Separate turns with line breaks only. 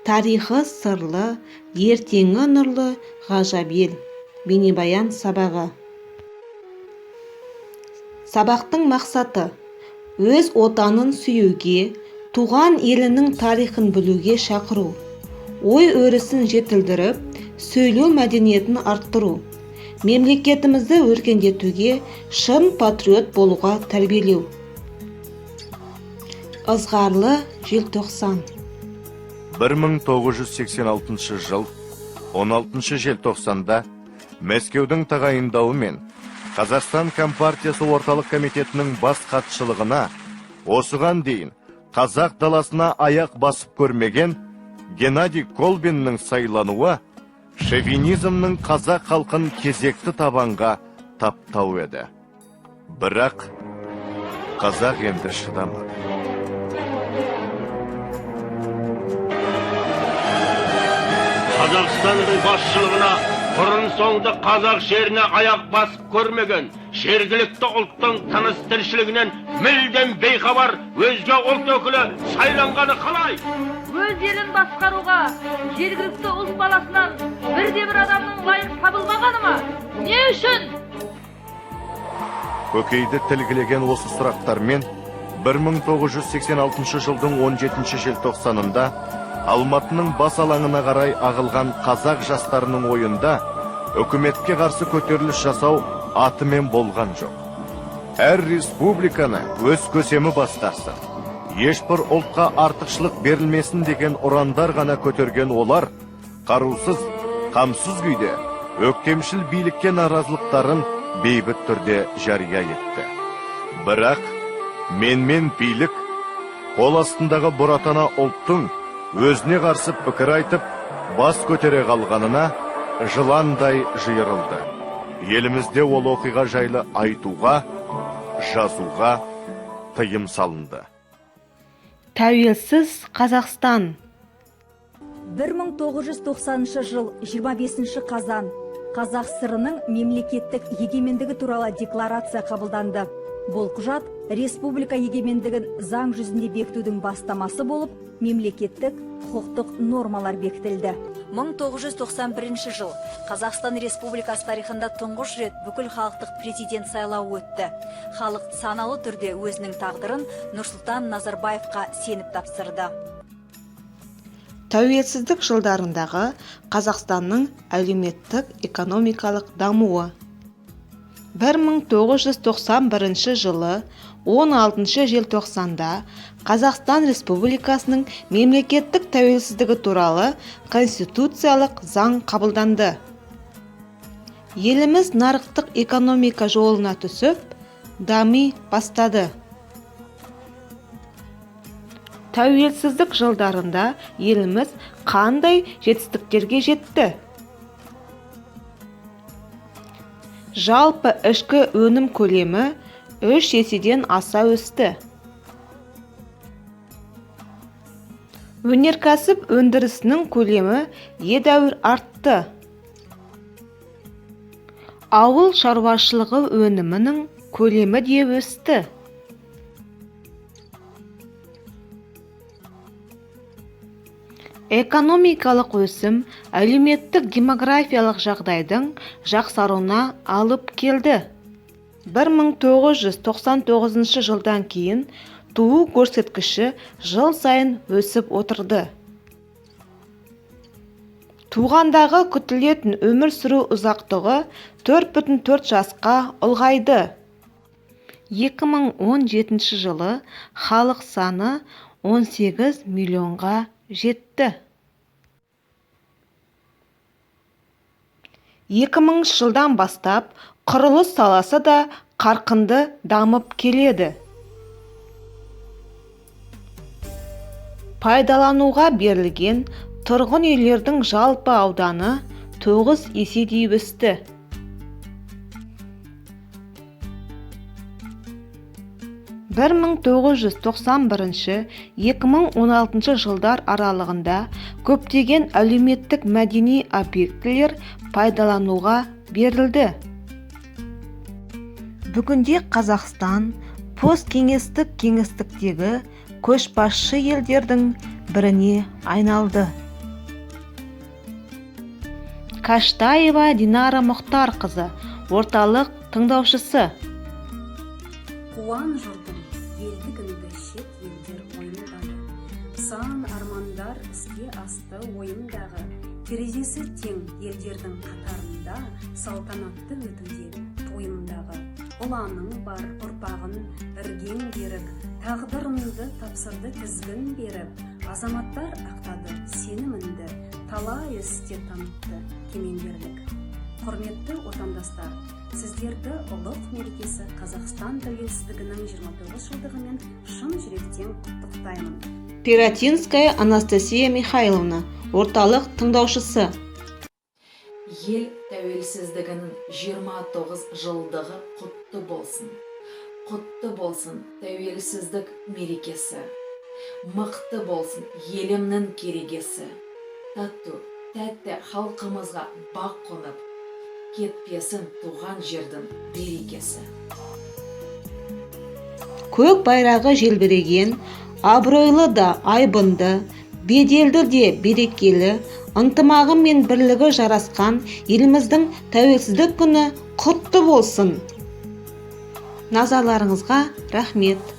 Тарихы сырлы, ертеңі нұрлы ғажап ел. Бейнебаян сабағы. Сабақтың мақсаты: өз отанын сүюге, туған елінің тарихын білуге шақыру, ой өрісін жетілдіріп, сөйлеу мәдениетін арттыру, мемлекетімізді өркендетуге, шын патриот болуға тәрбиелеу. Ызғарлы желтоқсан.
1986 жыл 16 желтоқсанда Мәскеудің тағайындауымен Қазақстан Компартиясы Орталық Комитетінің бас хатшылығына осыған дейін қазақ даласына аяқ басып көрмеген Геннадий Колбиннің сайлануы шовинизмнің қазақ халқын кезекті табанға таптау еді. Бірақ қазақ енді шыдамады.
Қазақстанның басшылығына бұрын соңды қазақ жеріне аяқ басып көрмеген, жергілікті ұлттың тыныс тіршілігінен мүлдем бейхабар өзге ұлт өкілі сайланғаны қалай?
Өз елін басқаруға жергілікті ұлт баласынан бірде бір адамның лайық табылмағаны ма? Не үшін?
Көкейді тілгілеген осы сұрақтармен 1986 жылдың 17 желтоқсанында Алматының бас алаңына қарай ағылған қазақ жастарының ойында үкіметке қарсы көтеріліс жасау атымен болған жоқ. Әр республиканы өз көсемі басқарсын, ешбір ұлтқа артықшылық берілмесін деген ұрандар ғана көтерген олар қарусыз, қамсыз күйде өктемшіл билікке наразылықтарын бейбіт түрде жария етті. Бірақ менмен билік қол астындағы бұратана ұлттың өзіне қарсы пікір айтып, бас көтере қалғанына жыландай жиырылды. Елімізде ол оқиға жайлы айтуға, жазуға тыйым салынды.
Тәуелсіз Қазақстан.
1990 жыл 25 қазан. Қазақ ССР-ның мемлекеттік егемендігі туралы декларация қабылданды. Бұл құжат республика егемендігін заң жүзінде бекітудің бастамасы болып, мемлекеттік құқықтық нормалар бекітілді. 1991 жыл Қазақстан Республикасы тарихында тұңғыш рет бүкіл халықтық президент сайлауы өтті. Халық саналы түрде өзінің тағдырын Нұрсұлтан Назарбаевқа сеніп тапсырды.
Тәуелсіздік жылдарындағы Қазақстанның әлеуметтік экономикалық дамуы. 1991 жылы 16 желтоқсанда Қазақстан Республикасының мемлекеттік тәуелсіздігі туралы конституциялық заң қабылданды. Еліміз нарықтық экономика жолына түсіп, дами бастады. Тәуелсіздік жылдарында еліміз қандай жетістіктерге жетті? Жалпы ішкі өнім көлемі 3 еседен аса өсті. Өнеркәсіп өндірісінің көлемі едәуір артты. Ауыл шаруашылығы өнімінің көлемі де өсті. Экономикалық өсім әлеуметтік демографиялық жағдайдың жақсаруына алып келді. 1999 жылдан кейін туу көрсеткіші жыл сайын өсіп отырды. Туғандағы күтілетін өмір сүру ұзақтығы 4,4 жасқа ұлғайды. 2017 жылы халық саны 18 миллионға жетті. 2000 жылдан бастап құрылыс саласы да қарқынды дамып келеді. Пайдалануға берілген тұрғын үйлердің жалпы ауданы 9 еседей өсті. 1991-2016 жылдар аралығында көптеген әлеуметтік мәдени объектілер пайдалануға берілді. Бүгінде Қазақстан посткеңестік кеңістіктегі көшбасшы елдердің біріне айналды. Каштаева Динара Мұхтарқызы, орталық тыңдаушысы.
Қуан, жұртым, елдігіңді шет елдер мойындады. Сан армандар іске асты ойымдағы. Терезесі тең елдердің қатарында салтанатты өтуде тойымдағы. Ұланың бар, ұрпағын іргең берік, тағдырыңды тапсырды тізгін беріп. Азаматтар ақтады сеніміңді, талай істе танытты кемеңгерлік. Құрметті отандастар, сіздерді ұлық мерекесі, Қазақстан тәуелсіздігінің 29 жылдығымен шын жүректен құттықтаймын.
Пиротинская Анастасия Михайловна, орталық тыңдаушысы.
Ел тәуелсіздігінің 29 жылдығы құтты болсын! Құтты болсын тәуелсіздік мерекесі! Мықты болсын елімнің керегесі! Тату, тәтті халқымызға бақ қонып, кетпесін туған жердің берекесі!
Көк байрағы желбіреген абыройлы да айбынды, беделді де берекелі, ынтымағы мен бірлігі жарасқан еліміздің тәуелсіздік күні құтты болсын! Назарларыңызға рахмет!